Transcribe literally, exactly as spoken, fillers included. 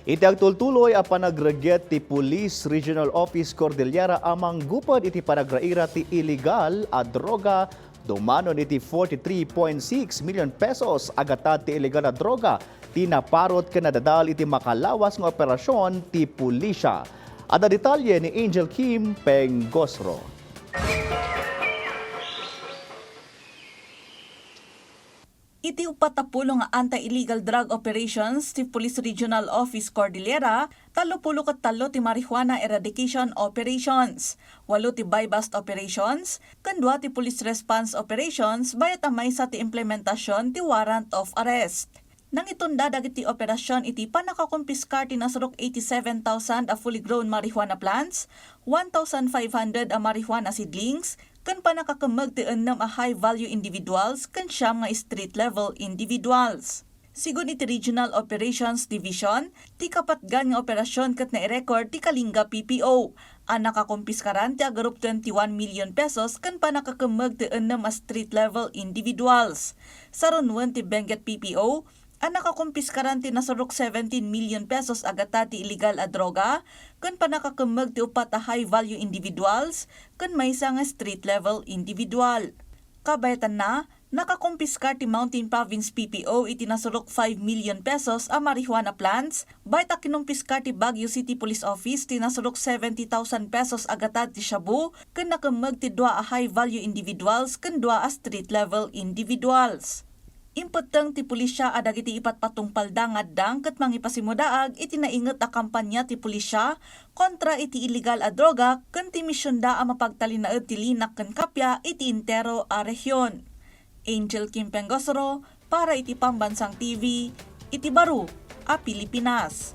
Iti agtultuloy a panagregget ti Police Regional Office Cordillera a mangguped iti panagraira ti illegal a droga, dumanon iti forty-three point six million pesos a gatad ti illegal a droga ti naparot ken nadadal iti makalawas nga operasyon ti pulisya. Adda detalye ni Angel Kim Pengosro. Iti uppat a pulo nga anti-illegal drug operations ti Police Regional Office Cordillera, tallo pulo ket tallo ti marijuana eradication operations, walo ti buy-bust operations, ken dua ti police response operations, bayat a maysa ti implementasion ti warrant of arrest. Nangitunda dagiti operasion iti pannakakumpiskar ti nasurok eighty-seven thousand a fully grown marijuana plants, one thousand five hundred a marijuana seedlings, ken pannakakemmeg ti ennem a high-value individuals ken siam nga street-level individuals. Sigun iti Regional Operations Division, ti kapatgan nga operasion ket nairecord ti Kalinga P P O a nakakumpiskaran ti agarup twenty-one million pesos ken pannakakemmeg ti ennem a street-level individuals. Sarunuen ti Benguet P P O a nakakumpiskaran ti nasurok seventeen million pesos a gatad ti illegal a droga ken pannakakemmeg ti uppat a high-value individuals ken maysa nga street-level individual. Kabayatanna, nakakumpiskar ti Mountain Province P P O iti nasurok five million pesos a marijuana plants, bayat a kinumpiskar ti Baguio City Police Office ti nasurok seventy thousand pesos a gatad ti shabu ken nakemmeg ti dua a high-value individuals ken dua a street-level individuals. Impetteng ti pulisya a dagiti ipatpatungpalda nga addang ket mangipasimudaag iti nainget a kampanya ti pulisya kontra iti illegal a droga ken ti misionda a mapagtalinaed ti linak ken kappia iti entero a rehion. Angel Kim Pengosro para iti Pambansang T V, iti baro a Pilipinas.